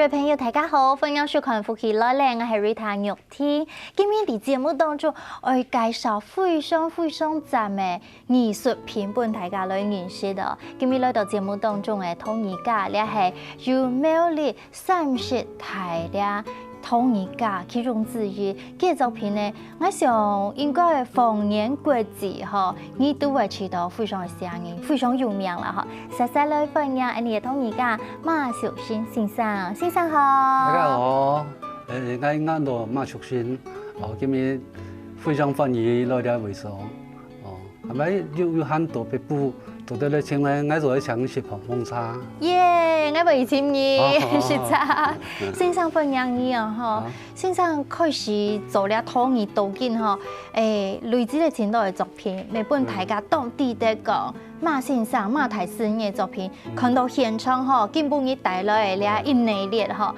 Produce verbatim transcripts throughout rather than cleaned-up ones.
朋友，大家好，歡迎收看《福氣來了》，𠊎係Rita玉婷。今日在節目當中，愛介紹非常非常讚个藝術品分大家來認識哦。今日來到節目當中个陶藝家，這係有苗栗三十大个陶藝家，其中之一。佢个作品呢， 𠊎想應該逢年過節吼，你都會食到非常个香，非常有名啦吼。煞煞來歡迎𠊎俚个陶藝家馬淑新先生，先生好。大家好，誒，𠊎安到馬淑新，哦，今日非常歡迎來這位所，哦，後尾有有很多北部 做得來請𠊎，𠊎就愛請你食捧紅茶。耶，𠊎會請你食茶。先生歡迎你哦，吼。先生開始做這陶藝到今吼，誒，累積了盡多个作品，乜分大家當知得講，馬先生、馬大師你个作品，看到現場吼，今晡日帶來个這一系列吼，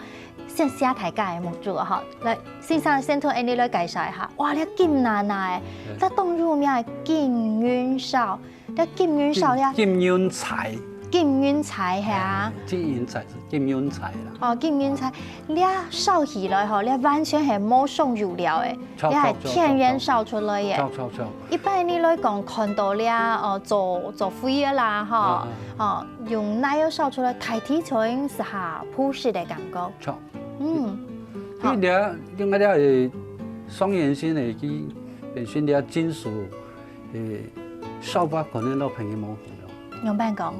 先謝大家个目珠吼。來，先生先同𠊎俚來介紹一下，哇，這金娜娜誒，這當有名个金雲燒。 這金雲燒呀，金雲彩，金雲彩係啊，金雲彩係金雲彩啦。哦，金雲彩，這燒起來吼，這完全係無上油料誒，這係天然燒出來誒。著著著，一般你來講看到這哦，做做灰个啦吼，哦，用泥燒出來，大體上係下樸實个感覺。著，嗯，因為這應該這係雙源性个，佢本身這金屬 誒，燒法可能摎別人無共樣。仰般講？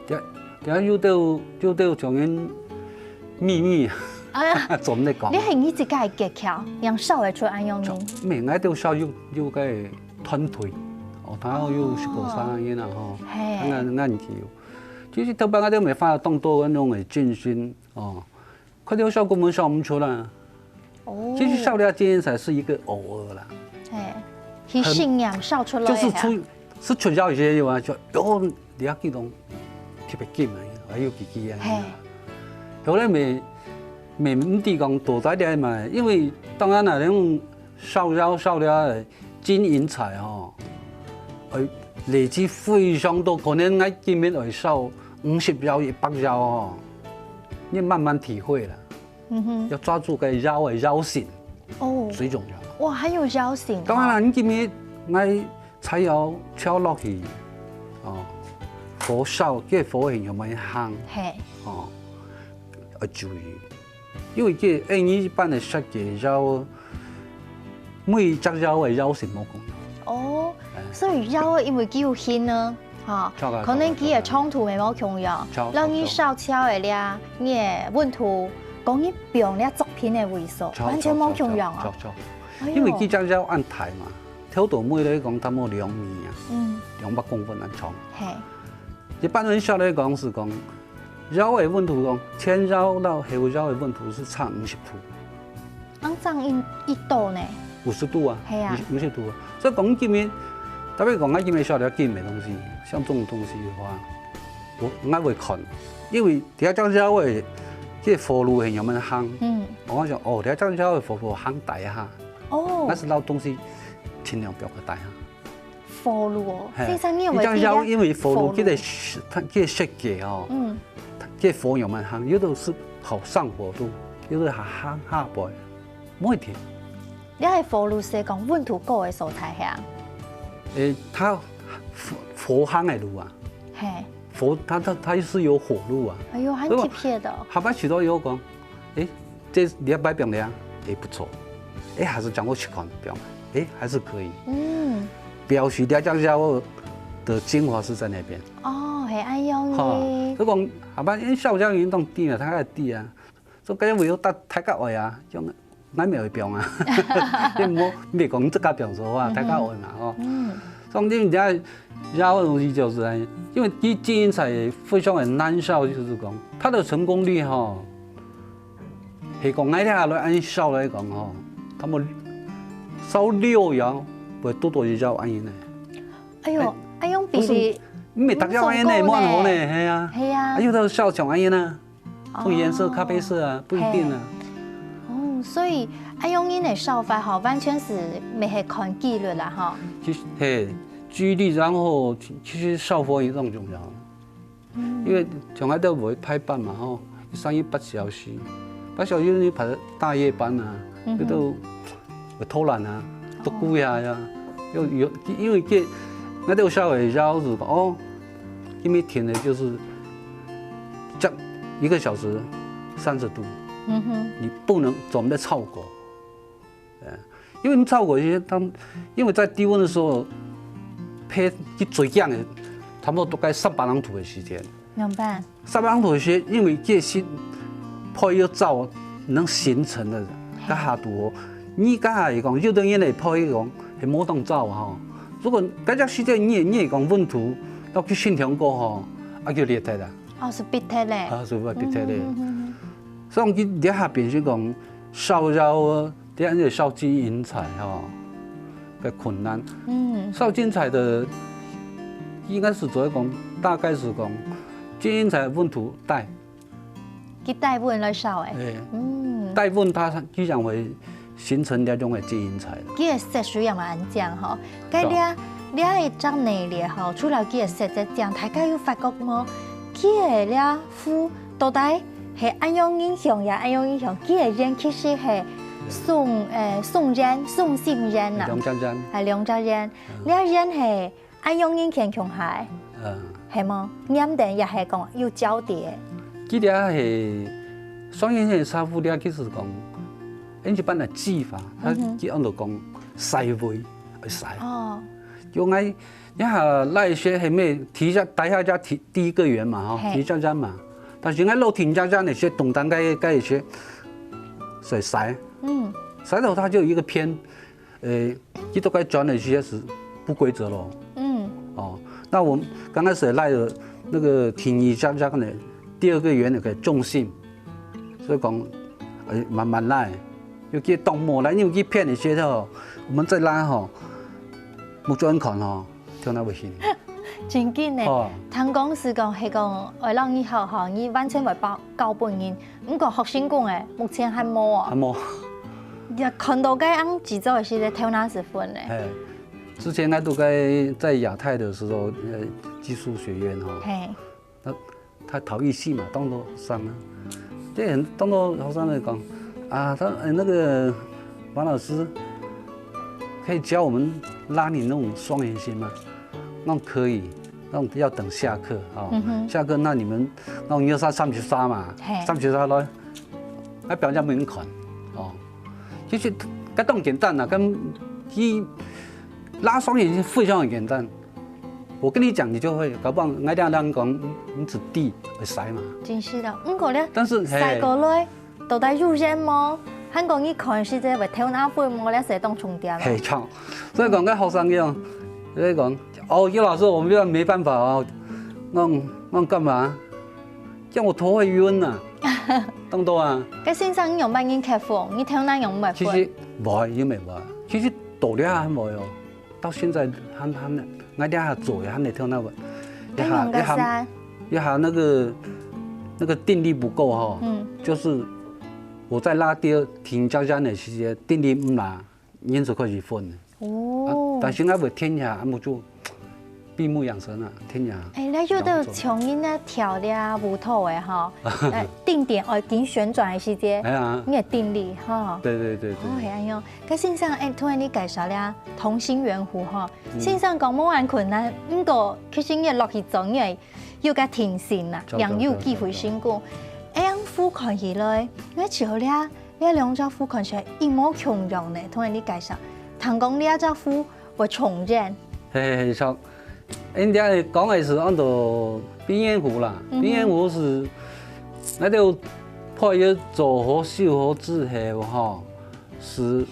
這這有兜有兜像人秘密，啊，做毋得講。這係你自家个技巧，仰燒會出恁樣呢？毋係，𠊎兜燒有有个團隊，哦，佢有十過三个人啊吼，係，恁恁久。其實頭擺𠊎兜無花當多个恁樣个精神哦， 看到燒根本燒毋出來。哦，其實燒這金雲彩係一個偶爾啦。嘿，係信仰燒出來个。就是出係出窯以前有啊，就哦，你愛記得特別緊啊，還有幾支啊。嘿，後來乜乜毋知講多在這嘛，因為當然啦，恁樣燒窯燒了 金雲彩吼，會累積非常多，可能𠊎今日會燒五十窯、一百窯吼，你慢慢體會啦。嗯哼，要抓住該窯个窯性，哦，最重要。哇，還有窯性哦。當然啦，你今日𠊎柴窯敲落去，哦，火燒，該火係有無行？嘿，哦，要注意。 因為這，誒，一般个設計窯，每隻窯个窯性無共樣。哦，所以窯因為佢有形呢，哈，可能佢个長度也無共樣，著著，讓你燒焦个咧，你个溫度，講你放咧作品个位所，完全無共樣哦。著著，因為佢隻窯恁大嘛，頭到尾來講，差不多兩米啊，嗯，兩百公分恁長。嘿，一般人燒來講係講， 窯个溫度講，前窯摎後窯个溫度係差五十度。恁樣一一度呢？五十度啊，係啊，五十度啊。所以講今日，特別講𠊎今日燒了金个東西，像這種東西个話，𠊎𠊎會看，因為這隻窯个這火爐係仰般行，嗯，𠊎想哦，這隻窯个火爐行大下，哦，但是摎東西盡量不要過大下。 火爐哦，嘿，先生，你有無有聽著？一隻窯，因為火爐佢个設，佢个設計哦，嗯，佢个火有無行，有兜係好上火度，有兜係行下背，無一定。你个火爐係講溫度高个所在係啊？誒，佢火火行个路啊，嘿，火，佢佢佢係有火路啊。哎喲，很特別哦。下擺試著有講，誒， 這你愛擺放咧，誒，不錯，誒，還係將我去看放，誒，還是可以。嗯，表示這隻窯个精華係在那邊。哦，係恁樣个。哈，所以講，下擺因為燒窯人當知啊，大家知啊，所以該位有大大家愛啊，像𠊎乜會放啊，你莫莫講這個放手啊，大家愛嘛，吼。嗯，所以你這窯个東西就是恁樣，因為佢金雲彩非常个難燒，就是講，它的成功率吼， 係講𠊎這下來恁樣燒來講吼，差毋多燒六窯，會堵著一窯恁樣呢。哎喲，哎，恁樣比例，毋係逐窯恁樣呢，無恁好呢，係啊，係啊，啊有兜燒像恁樣啊，哦，種顏色咖啡色啊，不一定啊。哦，所以恁樣个燒法吼，完全係乜係看機率啦吼。其實，嘿，機率，然後其實燒火也當重要。 因為從來都毋會排班嘛吼，上一八小時，八小時你排大夜班啊，嗯哼。佢都會偷懶啊，都顧呀呀，又有，因為這，𠊎兜燒个窯係講，哦，因為天呢就是這一個小時三十度，嗯哼。你不能，總得超過。 哎，因為你超過一些，他們因為在低溫的時候，配去追降的，差不多都該三百零度的時間。明白。三百零度的時間，因為這些配要燥能形成的，該下肚哦，你該下講，有的人來配講，係無當燥哈。如果該隻時間你也，你也講溫度，要去升天過哈，啊，就裂開了。哦，係必忒嘞。啊，係必忒嘞。嗯哼，嗯哼，嗯哼。所以講，這下變成講，燒窯啊， 這樣就燒金銀財吼，个困難。嗯。燒金財的，應該係主要講，大概係講，金銀財溫度帶。佢帶溫來燒誒。哎。嗯。帶溫它自然會形成這種个金銀財。佢个色水也蠻靚吼。該這，這一隻系列吼，除了佢个色澤靚，大家有發覺無？佢个這壺 到底係恁樣影響也恁樣影響，佢个煙其實係送，呃，送煙，送信煙吶。兩隻煙。係兩隻煙，這煙係恁樣影響共下，嗯。係無？黏等也係講有交疊。佢這係雙煙線茶壺，這其實講，一般个技法，佢，嗯哼。佢安到講晒灰，會晒。哦。用來 一下那一些還沒提下，台下家提第一個圓嘛，哈，嘿。提下家嘛。但是那落停下家那些懂單該，該一些，所以塞，嗯。塞到它就有一個偏，呃，一都該轉的一些是不規則咯。嗯。哦，那我們剛開始賴的那個停一下家呢，第二個圓那個重心，所以講，呃，慢慢來，有些動物來，因為去騙一些的哦，我們再拉吼，目珠看吼， 就那危險。真緊呢，哦。聽講係講，係講，會讓你好吼，你完全會教，教分人。毋過學生講誒，目前還無哦。還無。也看到該樣製作个時節，頭那係昏呢。哎，之前𠊎都在，在亞太的時候，呃，技術學院吼，嘿。那 佢頭一次嘛，當多學生啊，這很，當多學生來講，啊，他，呃，那個王老師，可以教我們拉你那種雙眼線嗎？那可以，那要等下課啊，嗯哼。下課那你們，那你要上三十三嘛，嘿。三十三來，來表演給你們看，哦。其實，該當簡單啊，跟，佢拉雙眼線非常的簡單。 我跟你講，你就會，搞不好𠊎這樣講，你，你指地會塞嘛。真是的，毋過咧，但是，嘿。塞過來，到底有煙無？還講你看時節會頭那昏無，這係當重點啊。嘿，著。所以講，該學生講，就係講，哦，葉老師，我們這樣沒辦法哦。那，那幹嘛？這樣我頭會暈啊。懂懂啊？該先生，你仰般形克服？你頭那仰毋會昏？其實無，因為無。其實到這還無哦。 到現在還，還，𠊎這下做也還在跳那個，該仰結煞？一下，一下那個，那個定力不夠哈，嗯。就是我在拉第二停加加的時間，定力毋拉，人就開始昏了。哦。啊，但是𠊎會停下，啊，目珠閉目養神啊，停下。哎，該有兜像人咧跳這舞蹈个吼，呃，定點哦，緊旋轉个時間，哎呀。你个定力吼。對對對對。哦，係恁樣。該先生，哎，頭先你介紹這同心圓壺吼， 嗯。先生講無恁困難，毋過其實你落去做，你會有個定心啦，著，正有機會成功。著，著。哎，樣壺看起來，因為就這，這兩隻壺看起來一模共樣呢，同你介紹。聽講這隻壺會重現。嘿嘿嘿，著。人家講个係安到冰煙壺啦，嗯哼。冰煙壺係，該就破一做好修好之後吼， 係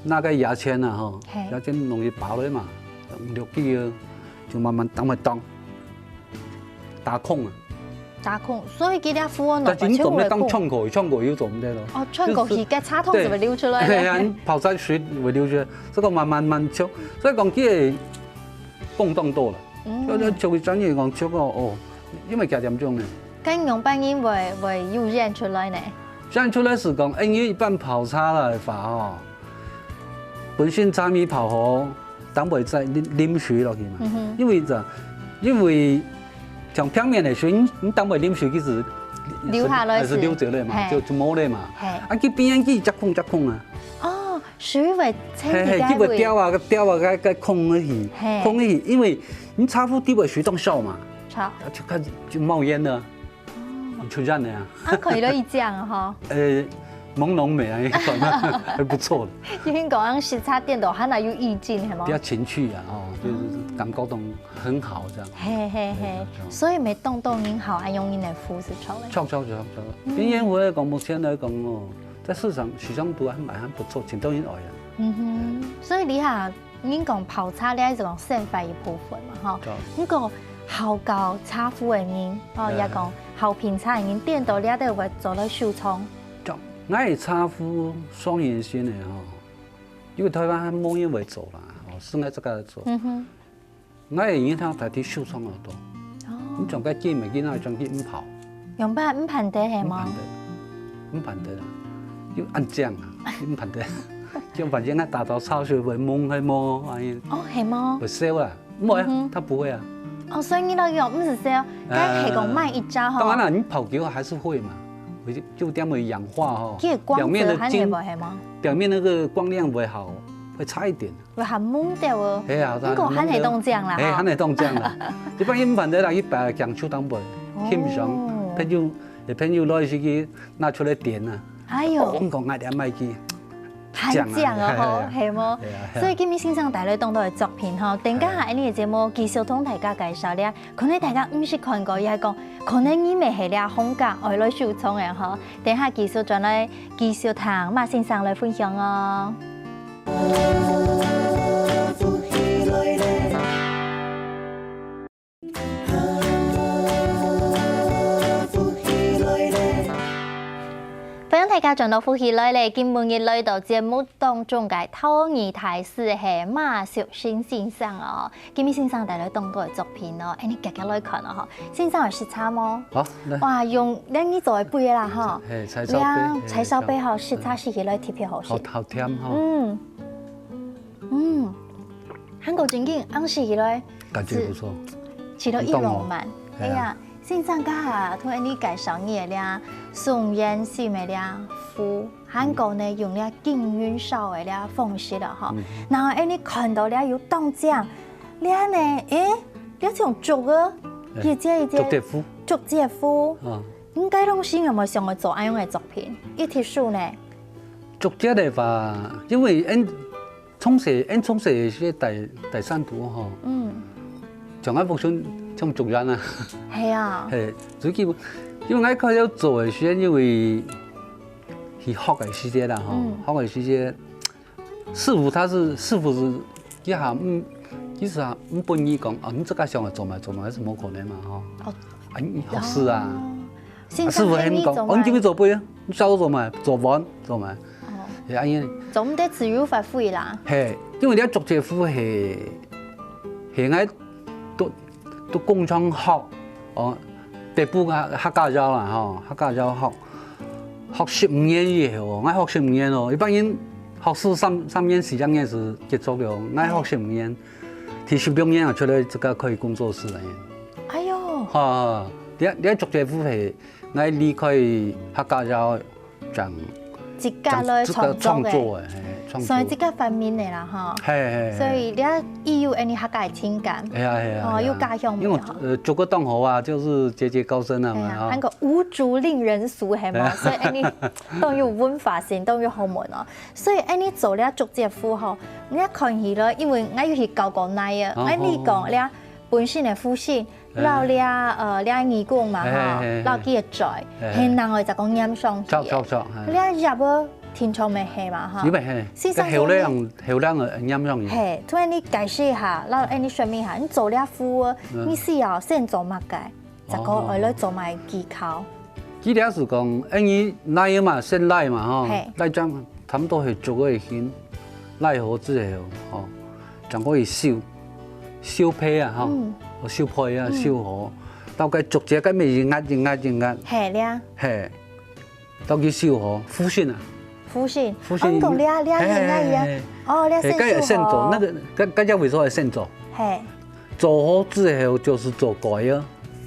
拿个牙籤啊，吼，嘿。牙籤弄一把落嘛，六支啊，就慢慢當慢當，打孔啊。打孔，所以佢這壺哦，但是你總得當穿過去，穿過去就做毋得咯。哦，穿過去，就是，該茶湯就會流出來了。對，嘿啊，你泡在水會流出來，這個慢慢慢沖，所以講佢个功當多了。嗯。要，要沖一轉，你講沖到哦，因為幾點鐘呢？ 該仰般形會，會有煙出來呢？煙出來係講，因為一般泡茶來个話吼，本身茶米泡好，當會再淋，淋水落去嘛。嗯哼。因為這，因為像平面个水，你，你當會淋水，其實留下來係，還係留著咧嘛，嘿。就，就無咧嘛。嘿。啊，佢變成佢隻空隻空啊。哦，水會清嘿，嘿，佢會掉啊，掉啊，該，該空落去，嘿。空落去，因為你茶壺底背水當燒嘛，好。啊，就開始就冒煙了，哦。就出煙了啊。啊，可以了，一這樣哈。呃，朦朧美啊，還不錯的。因為講食茶顛倒還來有意境，係無？比較情趣啊，哦，就是感覺到很好這樣。嘿，嘿，嘿，對，對，對。所以毋係當多人好，愛用恁个壺係著个。著，著，著，著。嗯。邊緣我也講，目前來講哦，在市場，市場都還賣還不錯，盡多人愛啊。嗯哼，所以你看，人講泡茶咧，係講生活一部分嘛，吼。著。你講好搞茶壺个人，哦，哎。也講好品茶个人，顛倒咧都會做到收藏。著，𠊎个茶壺雙圓形个吼，因為台灣還無人會做啦，哦，係𠊎自家做。嗯哼。 𠊎个人通大體收藏好多。哦。你像該金个，今仔將佢毋泡。用白毋辦得係無？毋辦得，毋辦得啦，又恁靚啊，毋辦得。就反正啊，打到潮水會濛係無，哎，哦，係無？會燒啦，毋會啊，嗯哼。它不會啊。哦，所以你都用，毋係燒，該係講賣一隻吼。當然啦，你泡久還是會嘛，會，就點會氧化吼。佢个光澤還係無係無？表面的金，表面那個光亮會好，會差一點。 會還濛掉哦。係啊，毋過還係當靚啦，嘿，吼。還係當靚啦。一般人毋辦得啦，一般講手當背，哦。欣賞，朋友，朋友來時去拿出來點啊。哎喲。哦，我講𠊎這賣去，還靚哦，吼，嘿，嘿。係無？係啊，係啊。所以今日先生帶來當多个作品吼，等下下，哎。𠊎个節目繼續同大家介紹咧，可能大家毋識看過，也係講，可能你乜係這風格，愛來收藏个吼。等下繼續轉來，繼續聽馬先生來分享哦。 歡迎大家轉到福氣來了，今晡日來到節目當中个陶藝大師係馬淑新先生哦。今日先生帶來當多个作品哦，哎，你遽遽來看哦，吼。先生有食茶無？好，來。哇，用，恁你做个杯啦，吼。嘿，柴燒杯，嘿，柴燒杯吼，食茶食起來特別好食。好，好甜吼。嗯。 嗯，還過正經，恁食起來感覺不錯。係，食到一浪漫。很動哦。哎呀，先生，這下同你介紹你个這松菸心个這壺，還過呢，用這金銀燒个這方式了吼。嗯。然後，哎，你看到這有當靚，這呢，哎，這像竹个，哎，一節一節，竹節壺。竹節壺。啊。應該攏係有無想要做恁樣个作品？一提手呢？竹節个話，因為恁 從細，𠊎從細个時節在，在山肚吼，嗯。像𠊎屋村像竹園啊。係啊。嘿，最基本，因為𠊎開始做个時間，因為去學个時節啦吼，嗯。學个時節，師傅他是，師傅是，佢還毋，其實啊，毋分你講，哦，你自家想要做嘛，做嘛，係無可能嘛吼。哦。啊，你學師啊。哦。 先生，啊，師傅喊你講，哦，你今日做杯啊，你下午做嘛，做碗，做嘛。哦。係恁樣。做毋得自由發揮啦。嘿，因為這竹節壺係，係𠊎到，到工廠學，哦，北部个客家窯啦，吼，客家窯學，學十五年以後，𠊎學十五年哦，一般人學師三，三年、四年就結束了，𠊎學十五年，第十六年啊，出來自家開工作室了。哎喲。哈，這，這竹節壺係 𠊎離開客家窯，正，自家來創作个。正自家創作个，嘿，創作。所以自家發明个啦，吼。嘿，嘿，嘿。所以你也有恁樣客家个情感。係啊，係啊，哦，係啊。有家鄉味，因為，吼。呃，竹个當好啊，就是節節高升啊嘛，哎呀，吼。還過無竹令人俗，係嘛？哎呀。所以恁樣當有文化性，當有學問哦。所以恁樣做這竹節壺吼，你看起來，因為𠊎有去搞過泥啊，哦，恁樣講，哦，哦。這本身个壺身， 哎。摎這，呃，這耳公嘛，吼，哎，哎，哎，哎。摎佢个嘴，哎，哎。係另外一個黏上去个。著，著，著，哎。這葉仔聽說乜係嘛，吼。因為係，先生，該後來用，後來用黏上去。嘿，同你解釋一下，摎，哎，你說明一下，你做這壺，嗯。你需要先做麼个，再過，哦。愛來做麼个技巧？佢這係講，哎，你泥嘛，先泥嘛，吼，嘿。泥漿 差毋多係竹个形，泥好之後，吼，正可以燒，燒坯啊，吼，嗯。哦，燒坯啊，嗯。燒好，到該竹節該面一壓一壓一壓，係，這。係，到佢燒好，壺身啊。壺身，壺身。哦，你講這，這應該也，係，係，係，係。哦，這先燒好。係，該也先做，那個，該，該隻位所係先做。係。做好之後就是做蓋啊。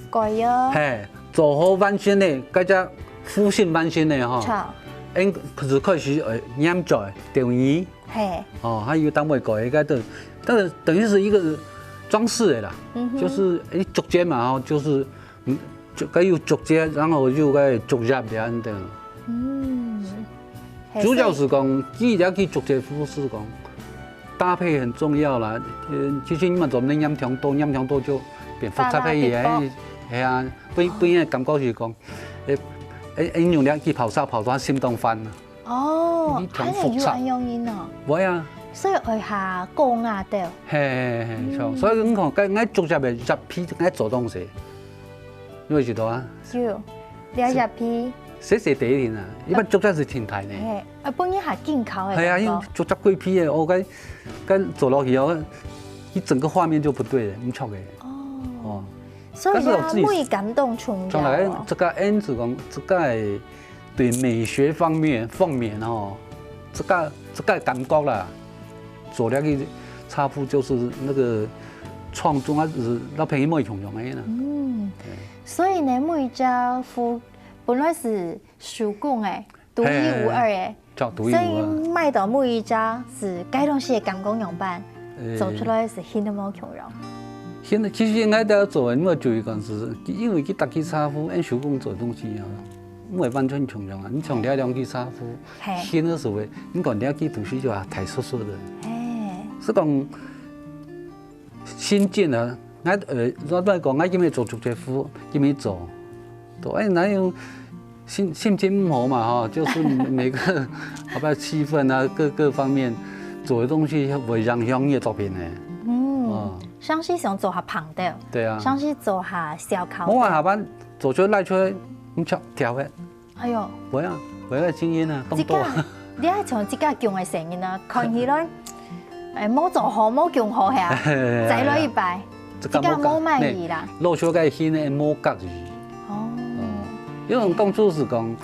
蓋啊。係，做好完成个，該隻戶型完成个吼，著。𠊎就開始，呃，黏嘴、釣魚，嘿。哦，還有單位改个，該都，但是等於是一個裝飾的啦，嗯哼。就是，誒，竹節嘛，吼，就是，嗯，就該有竹節，然後又該竹葉這樣的。嗯。嘿，主要係講，所以，佢這个竹節服是講， 搭配很重要啦。呃，其實你嘛做毋得黏忒多，黏忒多就變複雜个嘢。發啦，係啊，分，分人感覺是講，誒，誒，誒，用了去泡茶，泡茶心當煩啊。哦，你忒複雜。哎呀，有恁樣哦。會啊。所以愛下高壓的。嘿，嘿，嘿，嘿，嗯。所以你看，該，𠊎竹葉个葉皮，𠊎做東西，你會知道啊？有，你葉皮。細細塊定啊，一般竹葉係挺大呢。嘿，啊，分人下緊烤的感覺。係啊，因為竹葉過皮个，哦，該 該做落去哦，一整個畫面就不對了，毋著个。哦。哦。所以啊，但是有自己，美感當重要哦。從來，這個恩子講，這個對美學方面，方面哦，這個，這個感覺啦，做了个茶壺就是那個創作啊，是老朋友無共樣个啦。嗯，對。所以呢，每一隻壺本來係手工个， 獨一無二誒。嘿，嘿，嘿，叫獨一無二。所以賣到每一隻係該東西个感覺樣般，誒。做出來係新个無共樣。現在其實應該都要做，因為就一個是，因為佢搭起茶壺，用手工做東西啊，毋會完全共樣啊。你像這兩支茶壺，嘿。新个時候，你講這支東西就啊，太熟熟个。嘿。係講， 心境啊，𠊎，呃，老實講，𠊎今日做竹節壺，今日做，對，哎，哪有心，心情毋好嘛，吼，就是每個，好吧，氣氛啊，各，各方面做个東西會影響你个作品呢。嗯，哦。像係想做下胖的，對啊。像係做下燒烤的。無啊，下班做出來出來，毋著，跳个。 哎喲。會啊，會啊，經驗啊，當多啊。自家，你還像自家降个聲音啊，看起來，哎，無做好，無降好係啊，再來一擺，自家無滿意啦。老手个心呢，無合意。哦。哦，因為當初係講，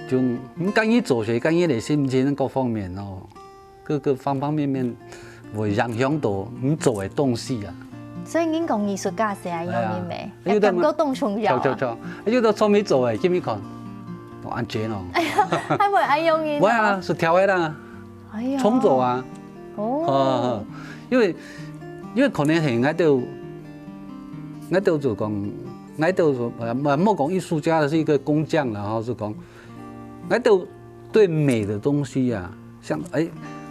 就毋甘願做事，甘願个心情各方面哦。 各個方方面面會影響到你做个東西啊。所以人講藝術家係恁樣个咩？哎呀，要感覺當重要啊。著，著，著。有兜做毋做个，今日看，哦，恁樣哦。哎呀，還會恁樣个呢？會啊，係跳个啦，哎呀。創作啊。哦。啊，因為，因為可能係𠊎兜，𠊎兜就講，𠊎兜就，呃，莫講藝術家，係一個工匠啦，吼，係講，𠊎兜 對美的東西啊，像，哎，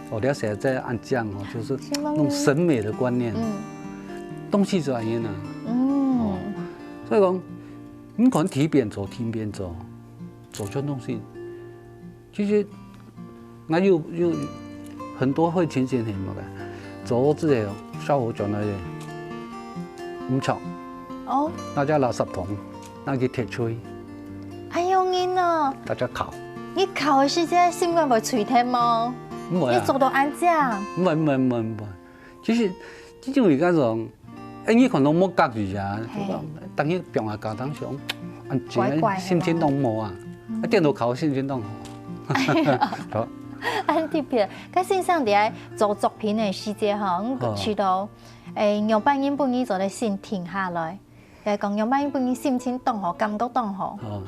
我了解這樣講哦，就是那種審美的觀念，嗯。東西就恁樣啊。嗯。哦，所以講，你可能提邊做，提邊做，做出東西，其實，那又，又很多會情形很麼个，做自己燒火轉來个，毋著。哦。那隻垃圾桶。 拿去鐵錘。哎喲，人哦！大家烤。你烤个時節，心肝會碎忒無？毋會啊。你做到恁樣？毋會，毋會，毋會，毋會。其實，這種有該種，哎，你可能無合意啊，嘿。就講，當然放下家當想，啊，怪怪的心情當無啊，嗯。啊，電腦烤心情當好。哎呀。好。恁特別，該先生佇咧做作品个時節吼，嗯，哦。試到，哎，仰般人分你做得先停下來。 來講，仰般分你心情當好，感覺當好。哦，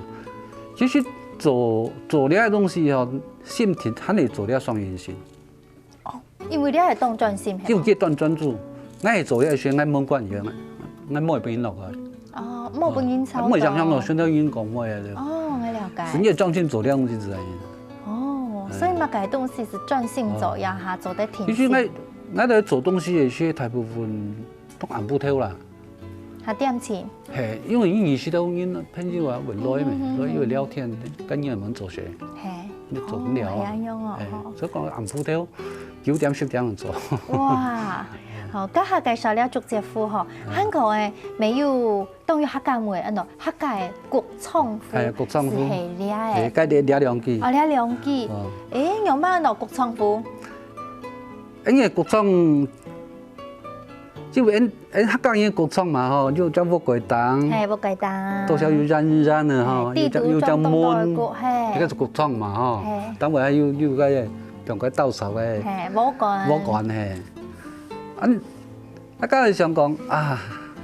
其實做，做這个東西吼，心情還係做這雙人行。哦，因為這个當專心，係無？因為這當專注，𠊎係做這个事，𠊎無管佢，𠊎無分人落去。哦，無分人吵到。哦，無影響到，順便人講話啊，對。哦，𠊎了解。所以專心做這東西自然。哦，哎。所以麼个東西係專心做，哦。然後做得停心。其實𠊎，𠊎在做東西个時，大部分都暗晡頭啦。 較恬靜。嘿，因為你認識到人朋友啊，會來咩，嗯，嗯，嗯，來又聊天，跟人們做事，嘿，你做毋了啊。哦，係恁樣哦，嘿，哦。所以講暗晡頭九點十點做。哇，好，剛才介紹了竹節壺吼，嗯。還過誒，乜有當有客家話，安到客家誒穀倉壺，哎，穀倉壺。係係這誒。嘿，該這，這兩句。哦，這兩句。哦。誒，仰般安到穀倉壺？因為穀倉 就𠊎，𠊎客家人穀倉嘛吼，有隻屋蓋頂，嘿，屋蓋頂。多少有圓圓个吼，嘿，有隻，有隻門，地圖中東東的穀，嘿。這个係穀倉嘛吼。嘿。當然還有，有个用个稻草个，嘿，禾稈。禾稈嘿。啊，啊，剛才想講啊，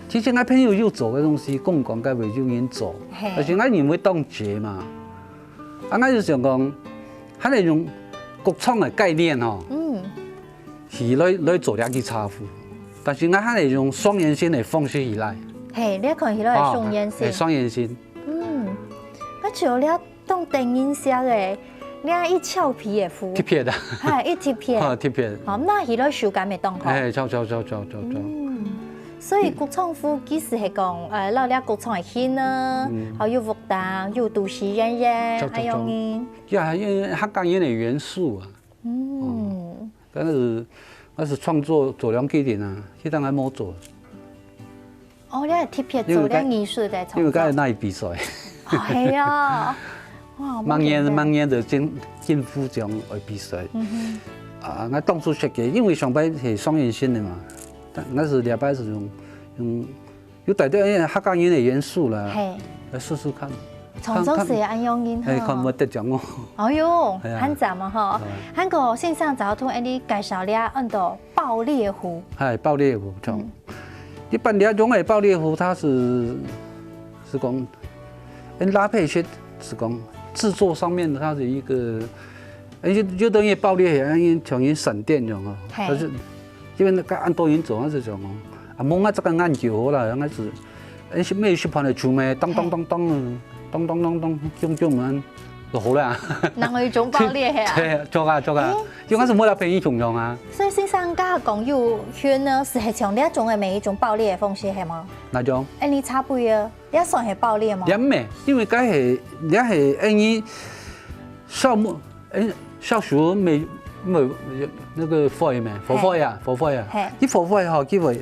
其實𠊎朋友有做个東西，講講該位有人做，嘿。但是𠊎認為當絕嘛。啊，𠊎就想講，還係用穀倉个概念吼，嗯。去來，來做這个茶壺。但是𠊎還係用雙圓心个方式去來。嘿，你看起來係雙圓心。啊，嘿，雙圓心。嗯，該就有了 當得人惜个，你看一俏皮个符，特別个。嘿，一特別。啊，特別。好，拿起來手感會當好。哎，著，著，著，著，著，著。嗯，所以穀倉符其實係講，呃，摎這穀倉个形啊，嗯。還有屋頂，有都市人人，著，著，還有人。著。呀，因為客家人个元素啊。嗯。但是，但是創作做兩个人啊，其他還無做。 哦，你還特別做這藝術个創作。因為該，因為該那一比賽。哎呀，哇，明年，明年的金，金虎獎个比賽。嗯哼。啊，𠊎當初設計，因為上擺係雙圓心个嘛，但，但是這擺係用，用，有帶點客家人个元素啦，嘿。來試試看。創作是恁樣个吼。看，看，哎，看有無得獎哦。哎喲，哎呀。還讚嘛吼。哎。還過先生早同𠊎兜介紹了恁多爆裂壺。哎，爆裂壺，著。嗯。 一般這種个爆裂壺，它是，是講，嗯，拉坯式是講製作上面它是一個，哎，就，就等於爆裂，像，像閃電一樣啊。嘿。但是因為該恁多人做，它是講，啊，無𠊎這個研究好了，應該是，哎，係咩，係盤个球咩，當當當當，當當當當，咚咚啊，就好了啊。哪有一種爆裂係啊？對，著啊，著啊，欸，應該係無拉坯一樣樣啊。所以先生剛剛講有圈呢，是係像這種个每一種爆裂个方式係嗎？ 哪種？哎，你茶杯啊，也算係爆裂嗎？也毋係，因為該係，也係，哎，你燒木，哎，燒樹沒，沒，那個火沒，火灰啊，嘿。火灰啊，嘿。你火灰吼，就會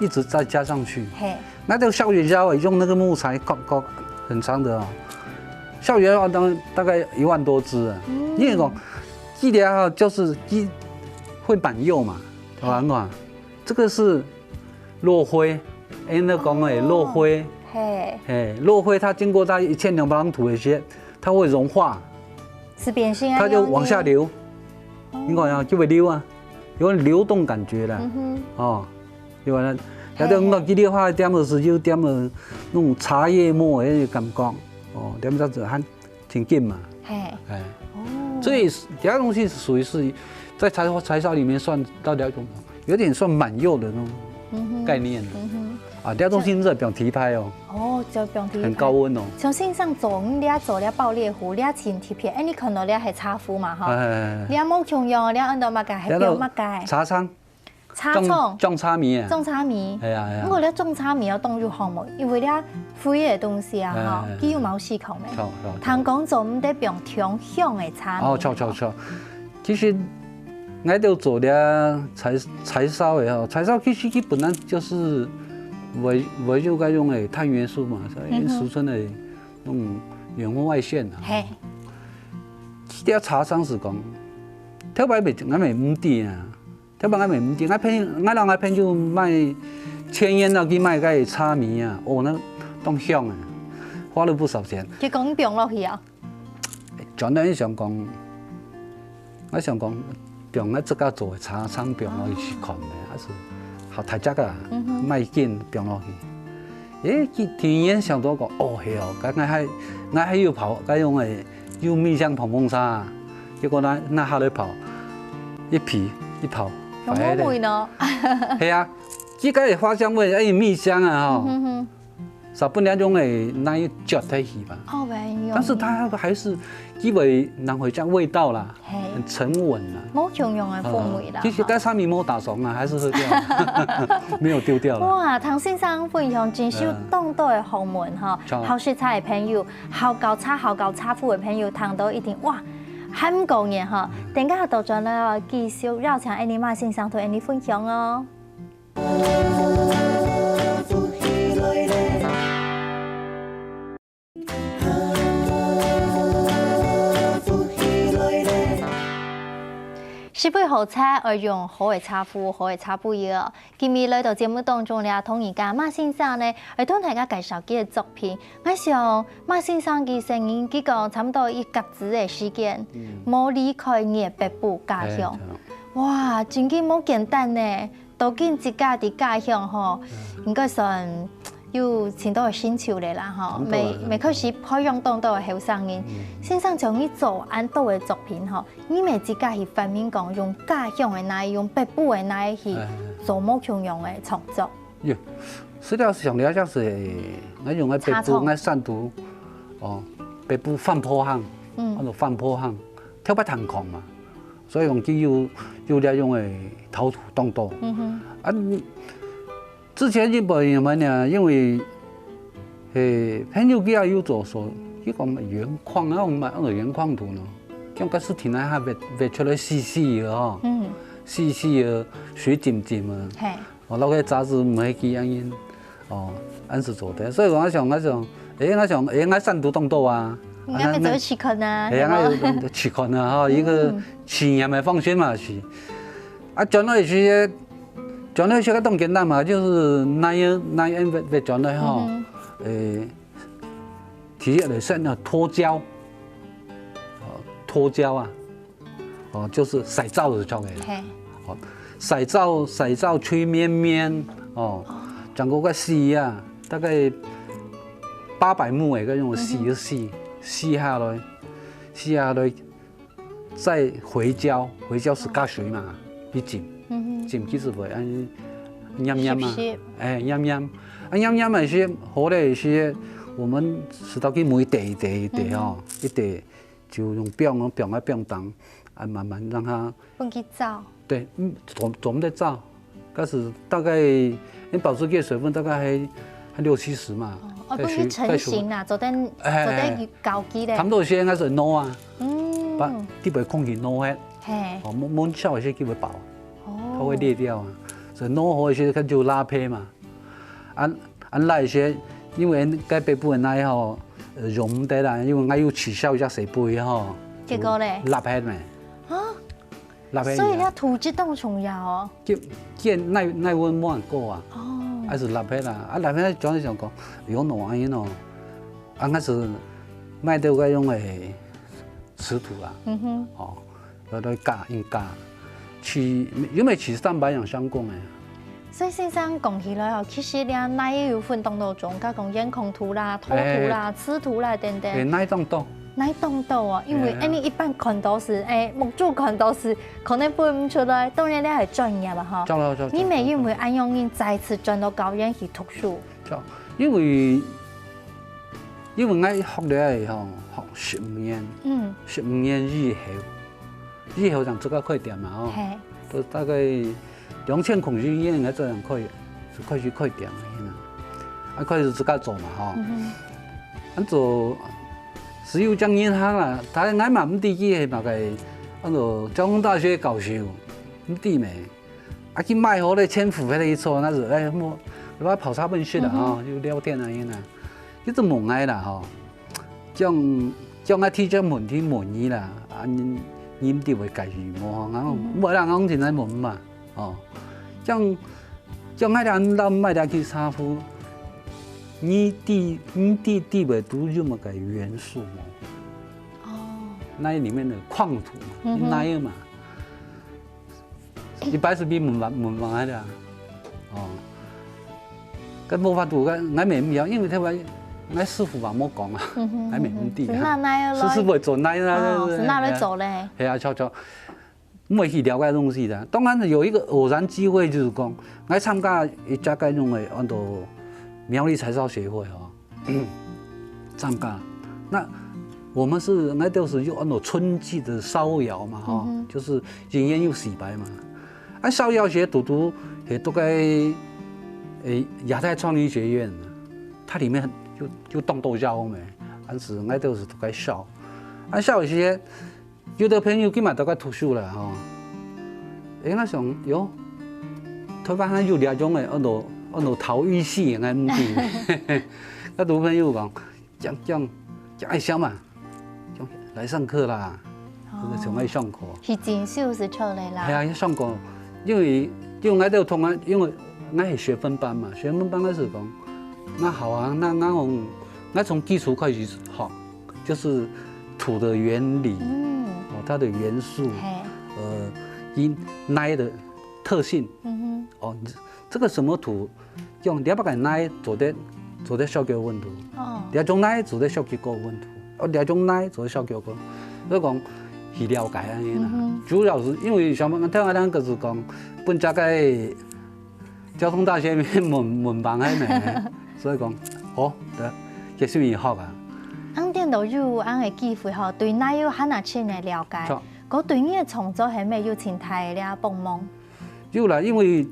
一直再加上去。嘿。那個燒元宵啊，用那個木材搞，搞很長的哦，燒元宵大，大概一萬多支啊。嗯。你講，這個哈，就是一，會滿幼嘛，對吧？這個是 落灰，哎，那講个落灰，哦，嘿。嘿，落灰它經過它一千兩百度的時間，它會融化，係變性啊，它就往下流。哦。你看啊，就會流啊，有流動感覺啦。嗯哼。哦，有啊，嘿，有種講，嘿。佢流化點个時候，有點个那種茶葉末的感覺，哦，點這樣子還 挺緊嘛。嘿。哎。哦。所以這東西是屬於是在柴燒，柴燒裡面算到了一種，有點算滿幼的那種，嗯哼。概念。嗯哼。啊，這東西是比較提拍哦。哦，就比較提拍。很高溫哦。像先生做，你這做這爆裂壺，這真特別。哎，你看到這係茶壺嘛，吼？哎，哎，哎。這無共樣，這安到麼个？係標麼个？這个茶倉。 茶倉。種，種茶米啊。種茶米。係啊，係啊。毋過咧，種茶米愛當有學問，因為咧，灰个東西啊，吼，哎，哎，哎。佢有毛細孔个。著，著，著。聽講做毋得放忒香个茶米。哦，著，著，著。其實，𠊎兜做這柴，柴燒个吼，柴燒其實佢本來就係會，會有該種个碳元素嘛，所以嗯哼。俗稱个那種遠紅外線啊。嘿。這茶商係講，頭擺袂，𠊎乜毋知啊。 頭擺𠊎乜毋知，𠊎朋友，𠊎摎𠊎朋友買千元落去買該茶米啊，哦，那當香啊，花了不少錢。結果你放落去啊？轉來想講，𠊎想講，放𠊎自家做个茶廠放落去試看咧，還係好大隻啊，嗯哼。買緊放落去。 誒，佢突然想到講，哦，係哦，該𠊎還，𠊎還有泡，該用个有蜜香膨風茶，結果拿，拿下來泡，一皮一泡，有無味呢？係啊，佢該花香味，哎，蜜香啊，吼，嗯哼哼。少不了用个那一腳才去吧。哦，沒有。但是它還是基本拿回家味道啦。 嘿。很沉穩啊。無共樣个風味啦，啊，其實該茶米無打爽啊，還是喝掉了，沒有丟掉了。哇，聽先生分享真係有當多个學問吼，嗯。好食茶个朋友，好搞茶、好搞茶壺个朋友，聽到一定哇，還毋夠癮吼。等下倒轉來哦，繼續邀請𠊎俚馬先生同𠊎俚分享哦。 食杯好茶愛用好个茶壺、好个茶杯哦。今日來到節目當中咧，同人家馬先生呢，愛同大家介紹佢个作品。𠊎想馬先生佢生人，佢講差毋多一甲子个時間，嗯。無離開佢个北部家鄉。哎，對。哇，真經無簡單呢。到今自家在家鄉吼，應該算有盡多个成就咧啦吼。毋過，毋過開始培養當多个後生人。先生像你做恁多个作品吼，你乜自家去發明講用家鄉个泥，用北埔个泥去做無共樣个創作。有，實際上了解係，𠊎用个北埔，𠊎山肚，哦，北埔番婆坑，嗯，安到番婆坑，頭擺炭礦嘛，所以講佢有有這種个陶土當多。嗯哼，啊，之前日本人嘛呢，因為，誒，朋友佢也有做，所以佢講原礦啊，我們講原礦土呢，像該時天啊，還挖挖出來細細个吼，嗯，細細个水晶晶啊，嘿，哦，那個雜質毋會去恁樣，哦，恁樣做得。所以講，𠊎想，𠊎想，誒，𠊎想，誒，𠊎山肚當多啊，應該愛做試看啊，係啊，𠊎有試看啊，吼，一個試驗个方式嘛是。啊，轉來係，轉來係个當簡單嘛，就是泥泥挖挖轉來吼，誒，第一來先要脫膠，哦，脫膠啊， 哦，就是曬燥个時候个。嘿，哦，曬燥，曬燥吹綿綿，哦，將該个絲啊，大概八百目个該種絲絲，絲下來，絲下來，再回膠，回膠係加水嘛，去浸，浸其實會恁黏黏嘛，濕濕，哎，黏黏，啊黏黏个係好个係，我們食到佢每一垤一垤一垤哦，一垤 就用放哦，放啊放當，啊慢慢讓它分佢燥。對，嗯，做做毋得燥，但是大概，因為保持佢个水分大概還還六七十嘛，哦，分佢成型啦，做得做得搞佢咧。差不多現在是糯啊，嗯，把底背空氣糯忒，嘿，哦，悶悶燒一些佢會爆，哦，它會裂掉啊，所以糯好一些，它就拉胚嘛。 恁恁來些，因為該北部个泥吼，呃，用毋得啦，因為𠊎有取消一下水杯吼，結果咧？就落忒咩？啊？落忒。所以咧，土質當重要哦。建建耐耐溫無恁高啊，哦，還係落忒啦。啊，落忒轉想講，有哪樣哦？啊，還係買到該種个 瓷土啊，嗯哼，哦，來來加，用加，取有無取三百樣相關个。所以先生講起來哦，其實咧，泥也有分當多種，甲講原礦土啦、陶土啦、瓷土啦等等。誒，泥當多。泥當多哦，因為恁樣一般看到係，誒，目珠看到係，可能分毋出來，當然咧係專業啊吼。著了，著了，你乜因為恁樣，你再次轉到高原去讀書。著，因為因為𠊎學了以後，學十五年，嗯，十五年以後，以後正自家開店嘛吼，嘿，都大概兩千空十一年𠊎正開，就開始開店个啦，啊開始自家做嘛吼，嗯哼，啊做，只有正銀行啦，但𠊎嘛毋知佢係麼个，啊做交通大學教授，毋知咩。 啊，去買好个千府个一撮，那是，哎，莫，你把泡茶本食了啊，就聊天而已呢。一直問𠊎啦吼，講講啊，提這問題問你啦，啊，你你毋知會介意無吼？然後無啦，我講真來問嘛，哦，講講啊，咱咱買得去茶壺，你知你知知會都有麼个元素無？哦，那裡面的礦土嘛，嗯哼，那個嘛。 一般係問問問問个啦，哦，該無法度，該𠊎乜毋曉，因為頭擺𠊎師傅嘛無講啊，嗯哼，𠊎乜毋知啊，嗯哼，係哪哪來？師傅會做哪哪，哦，係哪來做咧？係啊，就就毋會去了解東西个。當然有一個偶然機會，就是講，𠊎參加一隻該種个安到苗栗柴燒協會哦， 參加。那我們是，那都是有安到春季的燒窯嘛，哈，嗯哼，就是人員有洗白嘛。啊，燒窯學堵堵，也都該，誒，亞太創意學院，它裡面有有當多窯咩，但是那都是都該燒。啊，燒一些 有兜朋友佢嘛在該讀書啦吼。誒，𠊎想，喲，台灣還有這種誒，安到安到陶藝系，𠊎毋知。𠊎同朋友講，講講講愛笑嘛，講來上課啦，哦，就想愛上課。去進修係出來啦。係啊，上課，因為因為𠊎兜同學，因為𠊎係學分班嘛，學分班个時講，那好啊，那那𠊎從基礎開始學。 就是土的原理，嗯，哦，它的元素，嘿，呃，因泥的特性。嗯哼。哦，這個什麼土，用這把个泥做得做得燒个溫度，哦。這種泥做得燒个高溫度，哦，這種泥做得燒个高，所以講去了解恁樣啦。嗯哼。主要係因為像頭先𠊎等个係講，分這個交通大學面門門房个呢，所以講，哦，對，這係以後啊。恁顛倒有恁个機會吼，對泥有還較深个了解，著。該對你个創作係毋係有盡大个幫忙？有啦，因為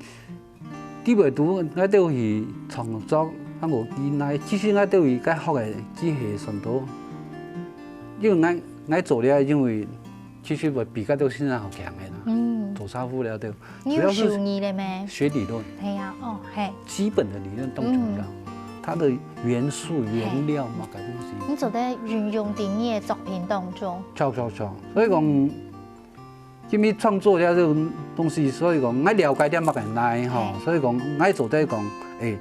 底背肚𠊎兜去創作，啊無佢𠊎其實𠊎兜去該學个機械算多，因為𠊎𠊎做了，因為其實會比較多先生好強个啦，嗯。做師傅了就，你有主要是手藝个咩？學理論，係啊，哦，係。基本的理論當重要，嗯。它的元素、原料嘛，該東西。你做得運用在你个作品當中。著著著，所以講， 因為創作這種東西，所以講，𠊎了解點麼个泥吼，嘿。所以講，𠊎做得講，誒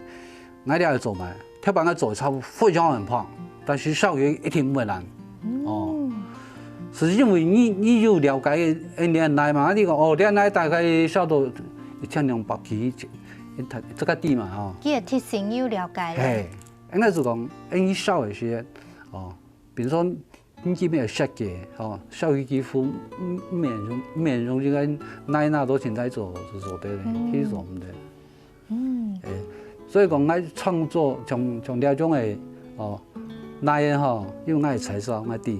，𠊎這做嘛，頭擺𠊎做差不多非常很棒，但是燒起一定毋會爛。哦。嗯。係因為你，你有了解，誒，你个泥嘛，你講，哦，你个泥大概燒到一千兩百幾，這，這個底嘛，吼。佢个特性有了解了。嘿，應該係講，誒，你燒个時，哦，比如說， 你這邊有設計，吼，燒起幾乎，嗯，毋免用，毋免用這個泥泥都現在做，做得个，嗯。去做毋得。嗯。誒，所以講，𠊎創作像，像這種个，哦，泥个吼，因為𠊎係柴燒，𠊎知，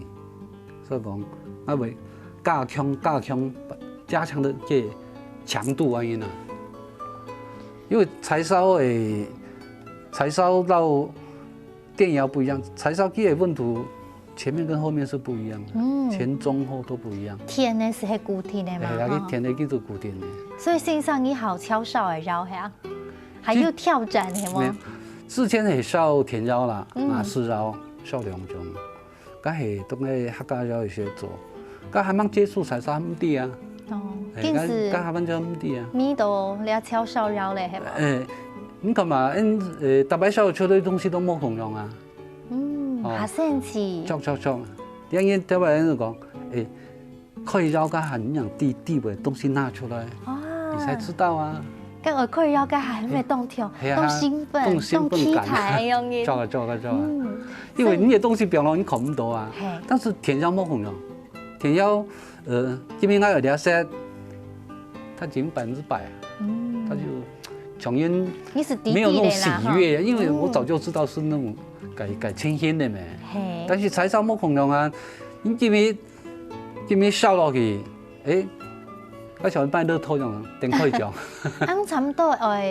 所以講，𠊎會加強，加強，加強个這強度恁樣啊。因為柴燒个，柴燒摎電窯不一樣，柴燒佢个溫度 前面跟後面是不一樣的，嗯。前中後都不一樣。電个係固定个嘛，哎，那個吼。電个就是固定的。所以先生你好摎燒个窯係啊？還有挑戰係無？沒有，之前係燒電窯啦，嗯。瓦斯窯，燒兩種，該係當个客家窯一些做，該還吂接觸柴燒毋知啊。哦，哎，該，該還吂就毋知啊。味道了摎燒窯咧，係無？哎，你看嘛，嗯，呃，大白燒出來个東西都無共樣啊。 嗯，哦。好神奇。著，著，著。因為頭擺人就講，誒，可以燒个很營養，底，底背東西拿出來，哦。你才知道啊。該𠊎可以燒个還會當跳，嘿啊，當興奮，當興奮感。當期待个樣子。著啊，著啊，著啊。嗯，因為你个東西表面你看毋到啊，嘿。但是電窯無共樣，電窯，呃，因為𠊎有了解，它已經百分之百啊，嗯。它就強烈你是底底个啦，沒有那種喜悅，哈。因為我早就知道是那種 該，該清新个咩。嘿。但是柴燒無共樣啊，你今日，今日燒落去，誒，該像買樂透樣，等開獎。恁差不多愛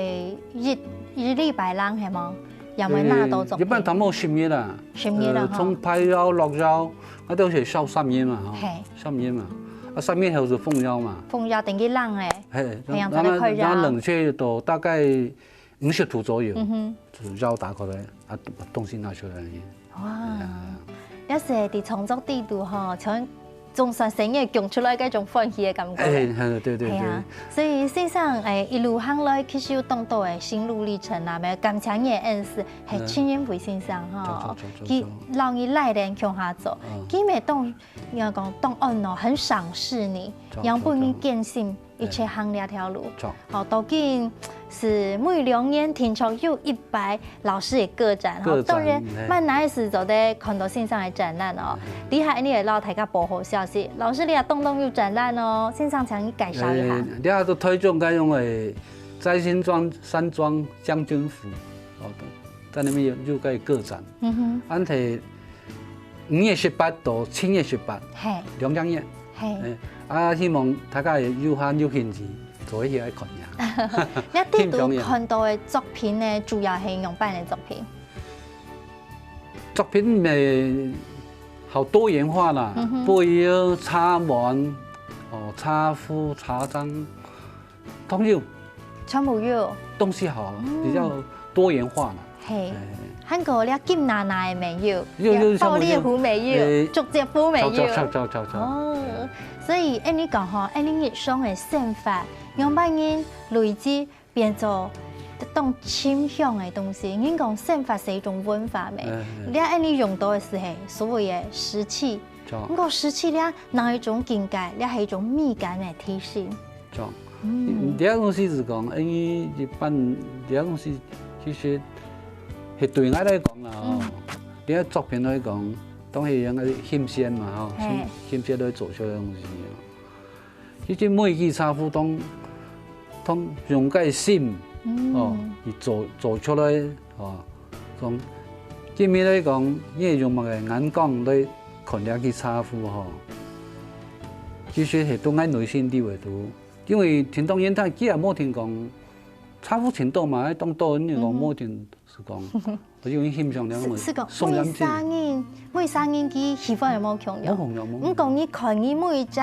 一，一禮拜零係無？也會拿到作品。誒，一般差不多十日啦。十日啦，呃，吼。從排窯、落窯，該都係燒三日嘛，吼。嘿。三日嘛，啊，三日後就封窯嘛。封窯等佢冷誒。嘿，係啊，然後，才能開窯。然後冷卻到大概 五十度左右，嗯哼。就窯打開來，啊，把東西拿出來。哇，哎呀。這係在創作底肚吼，像總算生意降出來該種歡喜个感覺。哎，嘿，對，對，係啊，對。所以先生，哎，一路行來，其實有當多个心路歷程啊，無感謝你个恩師，係嗯。陳彥輝先生吼，著，著，著，著，佢著。摎你拉等共下做，嗯。佢乜當，應該講當恩哦，很賞識你，著，仰般你著，著。堅信 一直行這條路。著。好，到今係每兩年定著有一擺老師个個展，吼，個展，當然，嘿。滿哪時做得看到先生个展覽哦。嗯。這下你也摎大家報好消息，老師你也當當有展覽哦，先生請你介紹一下。誒，這下都推薦該種誒，摘星山莊將軍府，哦，在那邊有，有個個展。嗯哼。安排 五月十八到七月十八，嘿。兩隻月。嘿。誒，啊，希望大家有閒有興趣，做一下來看呀。你在底肚看到个作品呢，主要係仰般个作品？作品呢，好多元化啦，嗯哼。杯仔、茶碗、哦，茶壺、茶盞， 都有。全部有。東西好，嗯。比較多元化嘛。嘿，哎。還過這金拿拿个乜有，有，有，這爆裂壺乜有，哎。竹節壺乜有。著，著，著，著，著。哦，所以恁呢講吼，恁呢日常个生活，仰般人累積變做當深香个東西。人講生活係一種文化咩？哎，哎。這恁呢用到个係嘿，所謂个食器。著。毋過食器這哪一種境界，這係一種美感个提升。著。嗯，這个東西係講，因為一般這个東西其實係對𠊎來講啦，吼，這个作品來講，當然應該係新鮮嘛，吼，新，新鮮來做出來个東西。其實每支茶壺當，當用个心，哦，佢做，做出來，哦，從今日來講，你係用麼个眼光來看這支茶壺吼？其實係對𠊎內心裡肚，因為聽當然，佢也無聽講，茶壺聽到嘛，當多人講無聽係講， 我就欣賞了，係，係講，每儕人，每儕人佢喜歡有無共樣？無共樣，無共樣。毋過你看你每一隻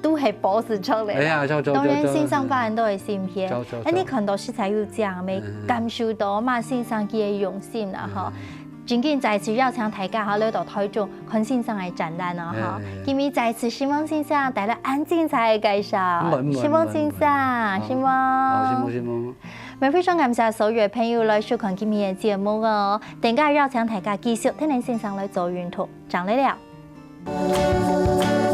都係寶石出來。哎呀，就，就，當然欣賞法人都會新鮮。就，就，哎，你看到實在有靚，也感受到嘛欣賞佢个用心啦，吼。正經再次邀請大家吼，來到台中看先生个展覽哦，吼。今日再次希望先生帶來恁精彩个介紹，希望先生，希望。好，希望，希望。 也非常感謝所有个朋友來收看今日个節目哦。等下邀請大家繼續聽先生來做運動，正來尞。